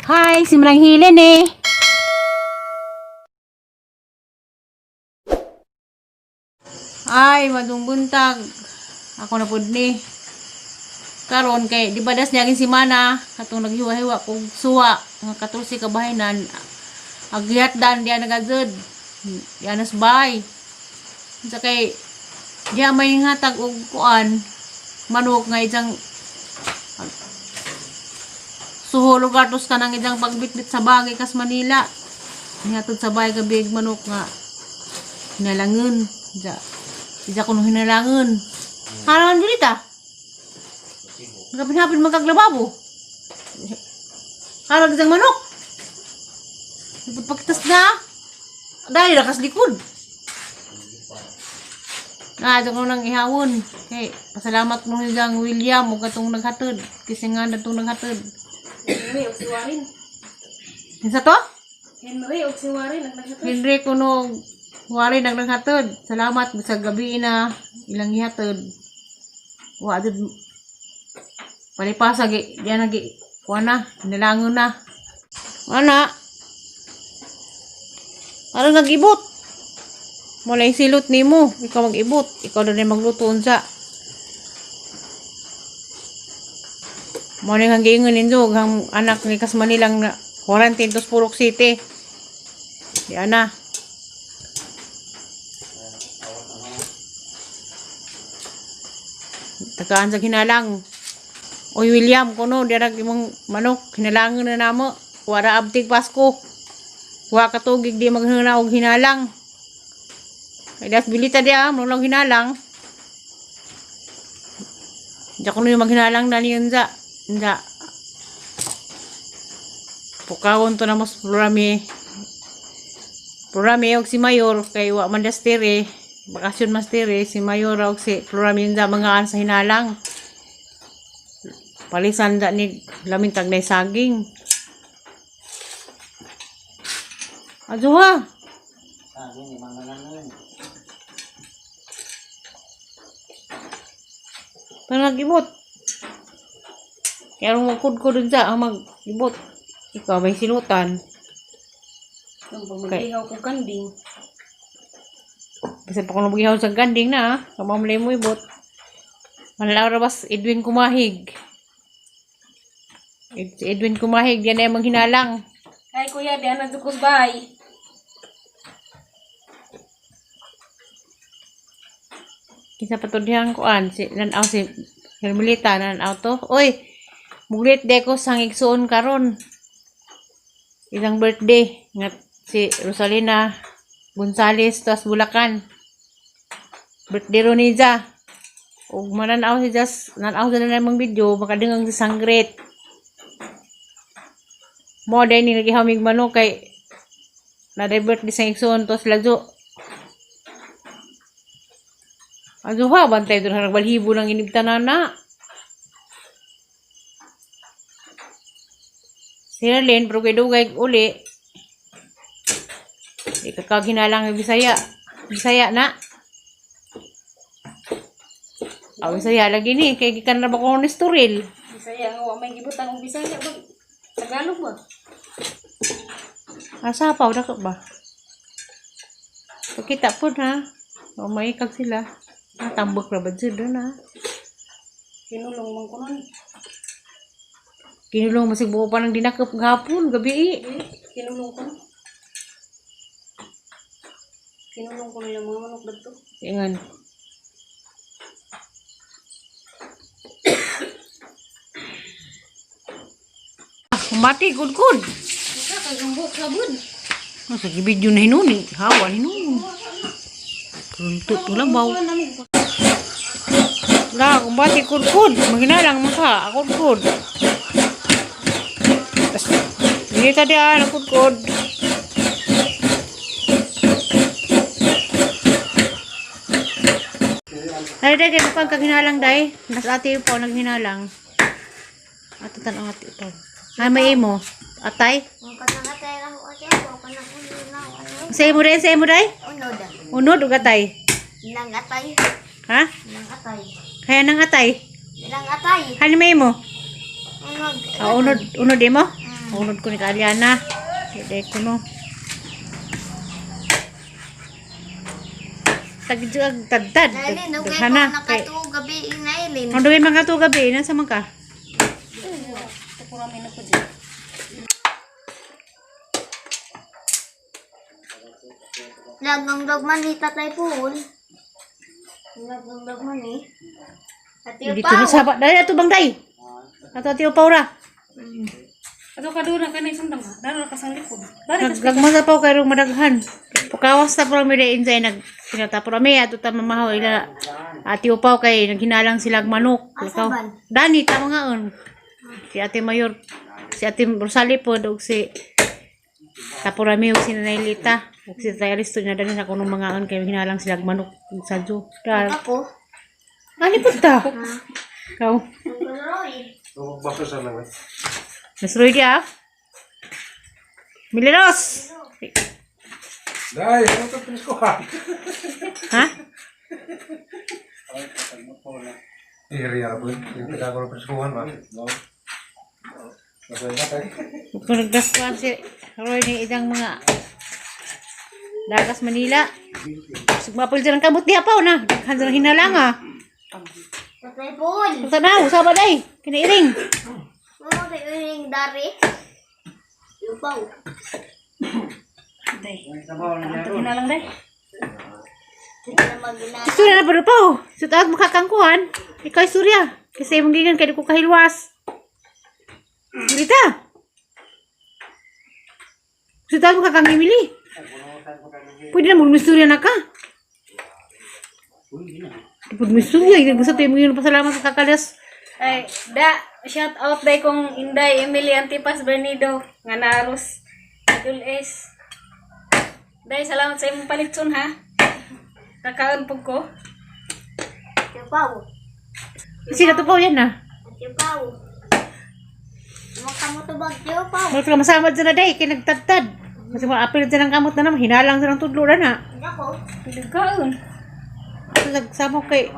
Hi, si Manang Hilen eh. Ay, madung buntag. Ako na pud ni. Karon kay di ba das niya si Mana katong naghiwa-hiwa kog suwa nga 14 ka bahinan agyat dan diya nagazud. Diya nas bay. Sa kay diya may hatag og kuan manok nga isang suhol og gatos ka nang isang pagbitbit sa bagay kas Manila. Nihatod sa bagay gabi manok nga hinalangon. Diya. Diya kuno hinalangon. Haraman bilita. Nagapin-hapin magkaglababo. Harag isang manok. Pagpakitas na. Dahil rakas likod. Na, ito ko nang ihawon. Okay, pasalamat mo niyang William ug katong naghatod. Kasi nga natong naghatod. Henry og siwarin. Kinsa to? Henry og siwarin ang naghatod. Henry kuno wari nang naghatod. Salamat bisag gabi na ilang ihatod. Wa jud palipasa gi diyan nagi kuha na, nilangon na. Ana. Ano nag-ibot? Mula yung silot nimo, ikaw mag-ibot, ikaw na rin magluto unsa. Mo ni kang giingon ninyo ang anak ni Kas Manilang na quarantine tos Purok City. Di ana. Takaan sa hinalang. Oy William, kuno di ra imong manok hinalangon na namo. Wara abtig Pasko. Wa ka tugig di maghuna og hinalang. Kay das bilita diya, mo lang hinalang. Diya kuno yung maghinalang na niyon sa. Diya. Pukawon to na mas programi. Programi og si Mayor kay wa man das diri. Bakasyon mas diri si Mayor og si programi yun sa mga sa hinalang. Palisan da ni lamintag na saging. Aduha. Parang nag-ibot. Kaya nung magkudko dun sa, ang mag-ibot. Ikaw may sinutan. Nung pag-ihaw ko kanding. Kasi pa kung magihaw sa ganding na, ah. Kamamlay mo ibot. Manalaw bas Edwin Kumahig. Si Edwin Kumahig, yan ay manghinalang. Hi kuya, di ana jud ko bay. Kinsa pa to dihang kuan si nanaw si Hermelita nanaw to. Oy, muglit de ko sang igsuon karon. Ilang birthday nga si Rosalina Gonzales tas Bulacan. Birthday ro ni Ja. Ug mananaw si Jas, nanaw sa na namang video makadingang si Sangret. Mo day ni nagihamig manok kay na birthday sang igsuon tos lazo. Aduha, bantay doon harang balhibo ng inibtanan na. Si Herlene, pero kay dugay uli. Di ka kaginalang yung Bisaya. Bisaya na. Ah, Bisaya lagi ni. Kay gikan na ba ko ni Storil? Bisaya nga wa may gibutang og Bisaya ba? Tagalog ba? Asa pa, wala ka ba? Pakita po na. O may kag sila. Ah, tambok ra ba dyan doon ha? Kinulong man ko nun. Kinulong masig buo pa ng dinakop gahapon, gabi eh. Eh, kinulong ko. Kinulong ko nila mga manok dadto. Ingan. Mati good good. Ika kay gambok sabon. Sa video na hinuni, hawa hinuni. Runtot mo lang baw. La, kumbati good good. Maginalang mo ka, good good. Tas, hindi tadi ah, good good. Ay, day, kaya pag kaghinalang, day. Nas ate po, naghinalang. Ato tanong ate ito. Ay, may imo. Atay? Ang kanangatay lang ko ate ako, kanang ulo na ako ate. Sa imo day, sa imo day? Unod. Unod o gatay? Nang atay, Ha? nang atay. Kaya nang atay? Nang atay. Hani may imo? Unod. Ah, unod, unod imo? Mm. Unod ko ni Kaaliana. Hindi ko no. Tagjuag tadtad. Dali, dugay ko Daghana. Kay nakatuo gabi inailin. ang dugay mga to gabi nasa man ka? Kurami na ko dyan. Lagang dogman ni Tatay Paul. Lagang dogman ni. Ate Dito na saba. Dali ato bang day. Ato ati upaw ra. Ato kaduna ka na isang dang. Daro ka sa likod. Dari ka Nagagma sa paw kay rong madaghan. Pukawas ta pero mi dayon say nag sinata pero mi ato ta mamahaw ila ati upaw kay naghinalang sila og manok. Asa Lakaw. ban? Dani ta mga on. Si Ate Mayor, si Ate Rosali po og si Tapurami og si Nanay Lita. Og si Tatay Aristo na dani sa kunong mga on kay hinalang sila og manok ug sadyo. Dar. Ako. Ani pud ta? Kaw. Roy. Baso sa langit. Mas Roy di ah. Miliros. Dai, ano ito pinis ko ha? Ha? Area po. Yung pinagagawa ng piniskuhan ba? No. Kung nagdaskuhan si Roy ni idang mga Dagas Manila. Sugmapil dyan ang kamot diha pa na. Daghan dyan ang hinalang ah. Tatay Paul. Tanaw, usaba day. Kinairing. Mo kay uling dari. Lupaw. Day. Ato na lang day. Hindi na magina. Istorya na pero pa oh. Sutaag makakangkuhan. Ikaw istorya. Kasi imong gingan kay di ko kahilwas. Rita. Sutaag makakang Emily. Pwede na mo istorya na ka. Di po mo istorya. Gusto tayo mo pasalamat sa kakalas. Ay, da, shout out day kong Inday Emily Antipas Bernido nga naaros. Idol S. Day, salamat sa imong palitson ha. Nakaon pug ko. Lupaw. Sino to po yan ah? Lupaw. Makamuto bag lupaw. Wala ka masama dyan na day, kay nagtadtad. Kasi mga apil dyan ang kamot na naman, hinalang dyan ang tudlo na na. Ako. Nagkaon. So, nagsamo kay,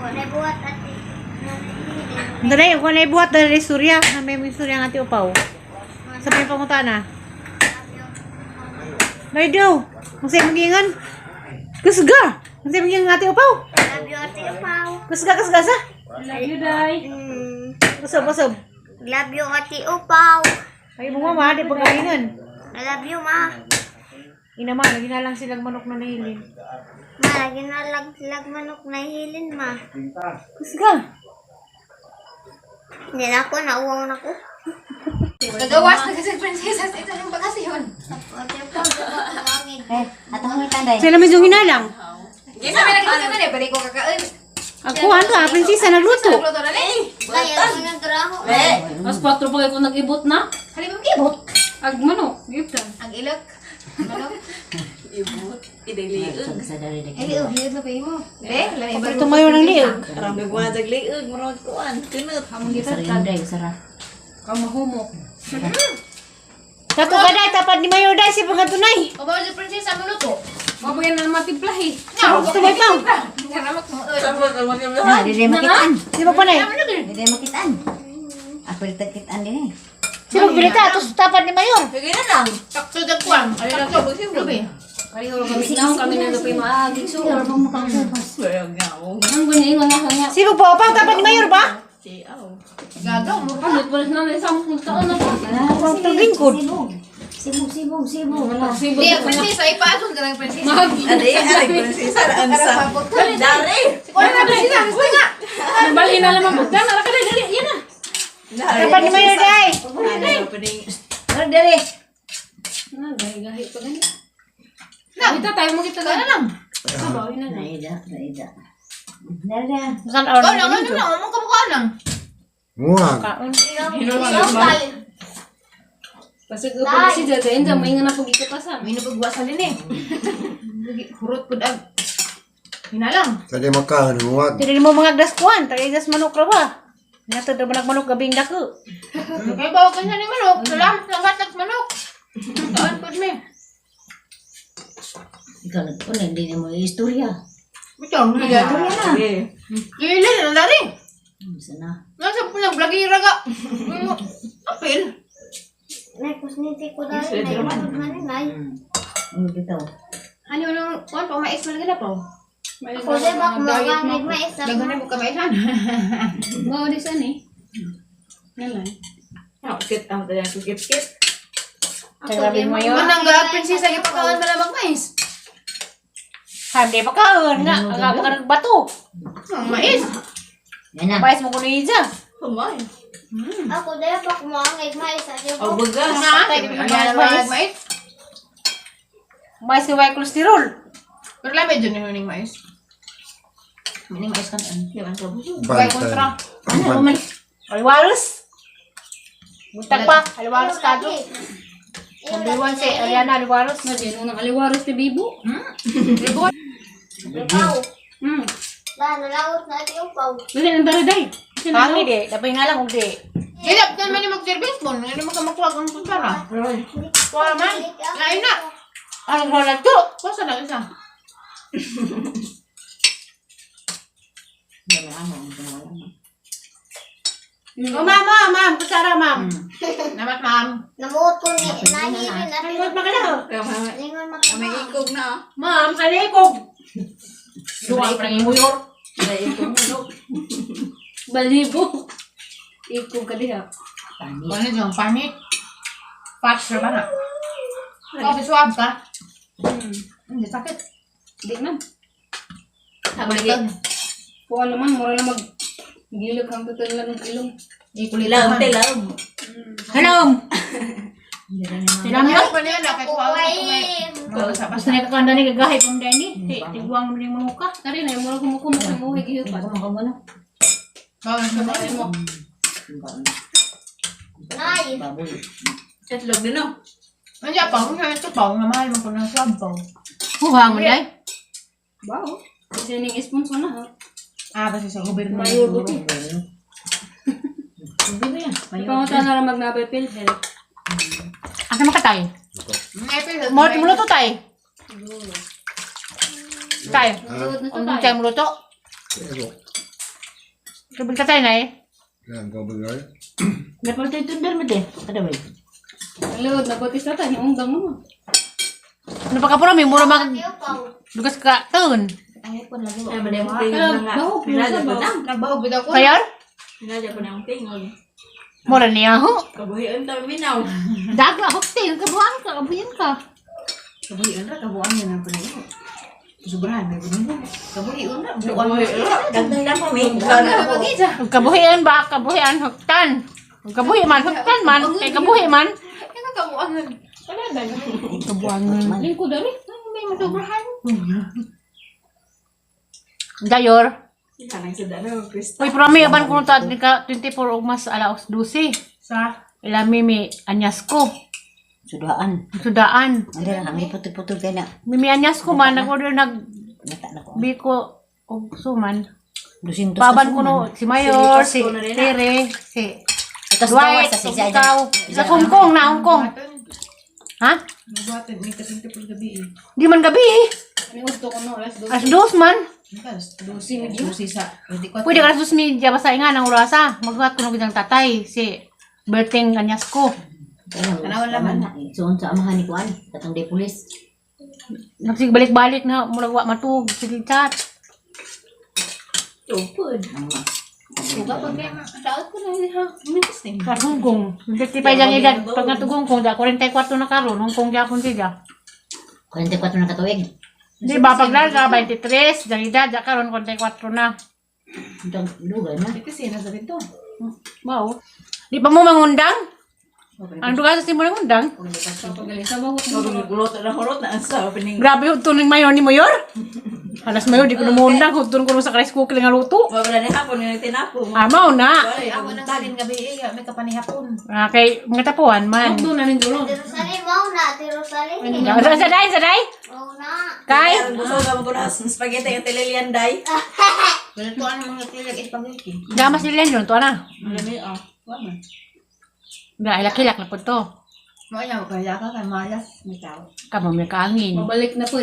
Wala buhat at Dalay, kung na ibuhat, dalay surya. Na may mga surya ang ati upaw. Sa may panguta na. Nay daw, kung sa'yo magingan. Kusga! Kung sa'yo magingan ati upaw. Love you, Ate Upaw. Kusga, kusga sa. Love you, day. Kusob, kusob. Love you, Ate Upaw. Ay, mong mama, di pagkaingan. I love you, ma. Ina ma, naginalang silang manok na nahilin. Ma, ginalag manok na hilin, ma. Kusga! Hindi na ako, nauwaw na ko. Nagawas na kasi prinsesa sa ito ng bakasyon. Ate Upaw, gumangig. Sila medyo hinalang. Yes, sabi nagluto na eh, balik ko kakain. Ako, ano ah, prinsesa, nagluto. Nagluto na eh. Kaya ako nagdraho. Mas 4 pa kayo kung nag-ibot na. Halip mo kibot. Ag manok, giptan. Ang ilok. Manok. Ibot. Idaliog. Ay, oh, hiyod na pa mo. Be, lamay ba? Tumayo ng liog. Kamahumok. Tato ka day, tapat ni Mayor day, si pangatunay. O ba si prinsesa mo luto? Mabayan na naman timplahi. Tumay pa. Karamak mo. Ah, dili makitaan. Si pa panay. Dili makitaan. Ako kitaan din eh. Si magbilita, atos tapat ni Mayor. Sige na lang. Takso dagkuan. Takso lubi. Pareho kami na kami na lupi maagig so. Ang guningon na kanya. Si magpapaw, tapat ni Mayor ba? Gagaw mo. Ano wala na lang sa mong taon na ba? Lingkod. Sibog, sibog, sibog. Wala. Di, ang prinsesa ipaasol ka ng prinsesa. Mag. Wala na prinsesa, gusto nga. Balhin na lamang bugdan, ara ka dali, yan na. Tapat ni Mayor day. Pero dili. Na gahi-gahi pa gani. Na, ito tayo mo kita na lang. Sabaw na lang. Naida, naida. Dali. Saan awon Ikaw lang, ano lang, mo kamukha lang. Muwag. Kaon. Pasig upo si Jaja, hindi may nga na pag ikatasan. May napagwasan din eh. Hurot pud ag. Hinalang. Sa di makaon, muwag. Dili mo mga daskuan, tagay das manok ra ba? Nato ra manok manok gabing dako. Kaya bawa ka ni manok. Salamat lang hatag manok. Saan pud mi? Ikaw nagpuna, hindi mo istorya. Bitaw, Istorya na. Lili na dari. Sana. Nasa po ng blagira ka. Apil. Nay, kusniti ko dahil. Nay, matod man ni, Nay. Ano dito? Ano nung kuan pa mais man gila po. Ako di ba kumaganit mais sa Daghan na mo kamaisan. Wow, di saan eh. Ngalan. Kit ang tayo kit kit. Ako di mo Manang ga prinsesa gipakaon man lang mais. Hindi pa kaon nga. Ang nga pa bato. Ang mais. Yan na. Mais mo kuno ija. Humay. Ako di ba kumangit mais sa O bugas. Na, mais mais. Mais. Mais kay way cholesterol. Pero lang medyo ninuning mais. Mining mais kan. Di man ka busog. Kay kontra. Ban. Alwaros. Buntag pa. Alwaros ka do. Number 1 si Ariana Alwaros. Madin, unang aliwaros ni Bibo. Pau. Da, nalaot na ito yung pau. Dali, ang daraday. Kami di. Dapat nga lang og di. Gilap kan man ni mag-service mo. Ngano mo ka makuha ang kutsara. Kuha man. Lain na. Anong wala to? Kuha sa lang isa. Oh, ma'am, ma'am, ma'am. Kutsara, ma'am. Namat, ma'am. Namuot ko ni nahirin na Ano pa ka Lingon makama. May ikog na. ah. Ma'am, alikog. Duwa pa rin muyor. May ikog mo. Balibo. Ikog ka diha. Panit. Ano dyan? Panit. Patch ra ba na? Kasi swab ka. Hindi sakit. Di man. Balik. Kuha naman, mura na mag... Gilog ang tutol lang ng ilong. Ikulit Love, naman. te love. Hello. Sila mo. Ano pa niya na? Kaya kuha ko Kuwai. may. Basta na kakanda ni gagahi pang dani. Tiguang mo ning manuka. Tari na, mura kumukumo sa muhi gihupat. Bawal sa bahay mo. Nay. Baboy. Itlog din no. Nandiyan pa. Kung saan ito pa. Nga mahal mo ko ng swab pa. Huha mo dai. Wow. Kasi ning sponsor na ha. Ah, kasi sa gobyerno. Mayor buti. Mayor. Ipangutan na lang magnabay PhilHealth. Asa makatay? Mo muluto tay. Tay. Luod na to Ang tayo. tay muluto. Pero, Sabi ka tay na eh. yan, kabagay. Dapat ito tundar mo te. Kada ba? Luod na butis na tayo. Unggang mo. Ano pa ka puro may mura mag Yung pau. dugas ka taon. Ay, ba na yung tingog na nga. Bahog, Pinadya ko na. Nagbahog bitaw ko. Kayor? Pinadya ko na yung tingog. Mura niya ho. Kabuhion ta minaw. Daga hokte kabuhan ka kabuyan ka. Kabuhion ra, kabuan yun ang panayo. Sobrahan, may ganun. Kabuhion ra, buwan. Dagdag lang po, may. Kabuhian ba kabuhian hoktan. Kabuhi man hoktan man kay kabuhi man. Kabuangan. Wala na. Kabuangan. Lingkod dali. May masobrahan. Dayor. Kanang sa dano, Krista. Uy, pero may aban ko ta ka 24 og mas alas 12. Sa? Ilami mi anyas ko. Sudaan. Sudaan. Hindi lang kami putol-putol kaya na. Mi anyas ko man nag-order nag Nata na ko. biko og suman. Dusintos Paban ko no si Mayor, si Pasko na rin, ah. Tere, si Itas gawas Dwight, sa ug sisa. ikaw. Sa Hong Kong na Hong Kong. Ha? Nabuhatan, may katinti gabi eh. Di man gabi eh. Ano gusto ko no? Alas 12. Alas dos man. Dusi, dusi sa 24. Pwede ka alas dos media basta nga ng orasa. Maghuhat ko ng tatay si Berting anyas ko. Tanawan laman. Suon sa amahan ni Kuan. Katong day pulis. Nagsigbalik-balik na murag wa matug sige chat. Tupod. Suga pag kaya saot ko na ha. Mintis na. Sa Hong Kong. 55 ang edad. Pag natugong Kong, da 44 na karon, Hong Kong gyapon siya. 44 na katuig. Di ba pag larga 23, dang edad da karon 44 na. Itong lugar na. Kasi nasa dito. Wow. Di pa mo mangundang? Ang dugas sa mo nangundang? Pagaling sa bago. Magulot na hurot na ang sa opening. Grabe hudto ning mayor ni mayor. Alas mayor di ko namundang hudto ko sa rice cooker nga luto. Wala na hapon nga tinapo. Amaw na. Ako nang salin gabi eh, may kapanihapon. Ah, kay mga tapuan man. Doon na rin dulo. Ate Rosalie, mau na. Ate Rosalie. Sa saday saday. Mau na. Kay Busog ka mo sa spaghetti ang tililian day. Ganito ang mga kilag spaghetti. Gamas ni Len to ana. Lami ah. Wala. Ga ilak-ilak na pud to. Mo niya kaya ka kay malas may tao. Kamo may kaangin. Mabalik na po.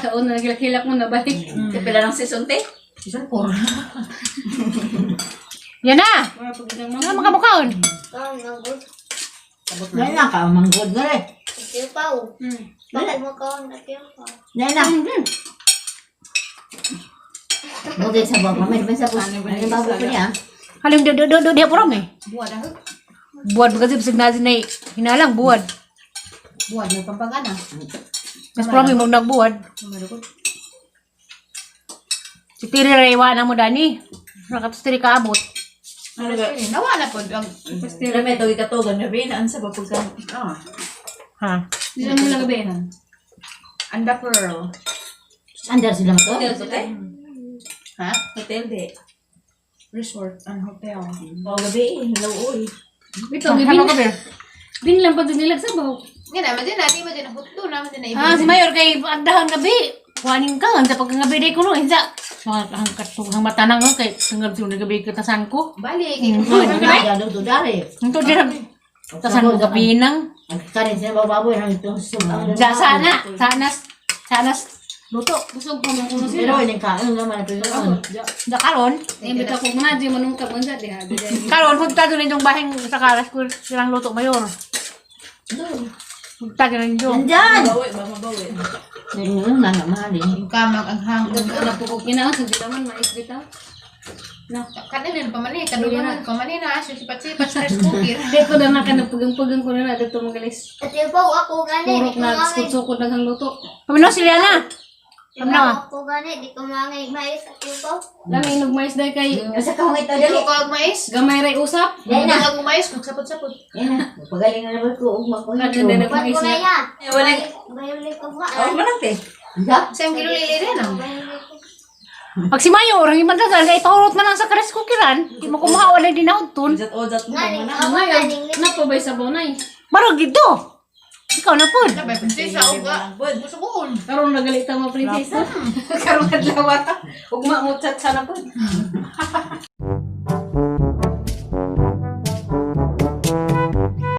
Sa una, nagilak-hilak mo, nabalik. Kapila ng season te. Season 4. Yan na. Mga pagkakang Ano makamukaon? Kaon na good. Dali na ka manggod na rin. Atipaw. Pag makaon atipaw. Dali na. Mugay sa bawa. May sa pus. Ano bago ko niya? Halim do do do do diha purong eh. Buwad ah. Buwad ba kasi bisag na sinay hinalang buwad. Buwad mo pampagana. Mas purong mo nagbuwad. Si Tiri Rewa na mo dani. Nakatos tiri kaabot. Ano ba? Nawala po ang Pastira may tawag katugan gabi na ansa ba pagka ah. Ha. Di na nila gabi ha. Anda pearl. Andar sila to. hotel to te? Ha? Hotel de. Resort and hotel. O gabi eh, hello oy. Ito, gibin. Ano ka ber? Bin lang pag nilag sa baw. Nga na, man din na, di man din na hutdo na, man din na Ah, si Mayor kay agdahon gabi. Kuanin ka ang sa pagkangabi day ko no insa. Mga ang katong ang matanang no kay tungod sa gabi katasan ko. Balik. Ano to dari? Ito din tasan ko gabi nang. Ang kanin sila bababoy nang itong sumang. Sa sana, sana, sana luto. Busog pa mo kuno sila. Pero ini kain naman ito yun. Da karon, Eh, bitaw ko na di manung ka man sa diha. karon punta doon inyong bahing sa karas ko silang luto mayor. Punta doon ninyo. Nandyan! Bawi ba mabawi. Ganyan na nga mahal eh. Yung kamag ang hanggang. Wala po ko ginaon sa bitaman mais bitaw. Kanin pa man eh, kadugan pa man eh na, sipat-sipat sa rice cooker. Di ko na nakapugang-pugang ko na na dito magalis. Atipaw ako gani. Di Purok ko na mangay. sukod daghang luto. Pamino si Liana. Atipaw ako gani. Di ko mangay mais atipaw. Lang inog mais dai kay Sa kahong ito dali. Dili ko og mais. gamay ray usap. Dali na. Dili og mais, magsapot-sapot. Yan na. Pagaling na naman ko. Ugma ko Kada ito. na Kuan mais ko na na. ya. Eh, wala. Bayulit ko ma. Oh, manang te. Anda? Sa imong gilulili din ah. Bayulit ko. Pag si Mayor, ang iman ta kay ipahurot man lang sa karas kukiran. Di mo kumuha wala din na Ujat ujat mo Nganing man. ako ganing Na po bay sa bonay. Barog dito. Ikaw na pod. Sabay prinsesa og Bud. musugon. Karon nagalita mo prinsesa. Karon adlaw ta. Ugma mo chat sana po.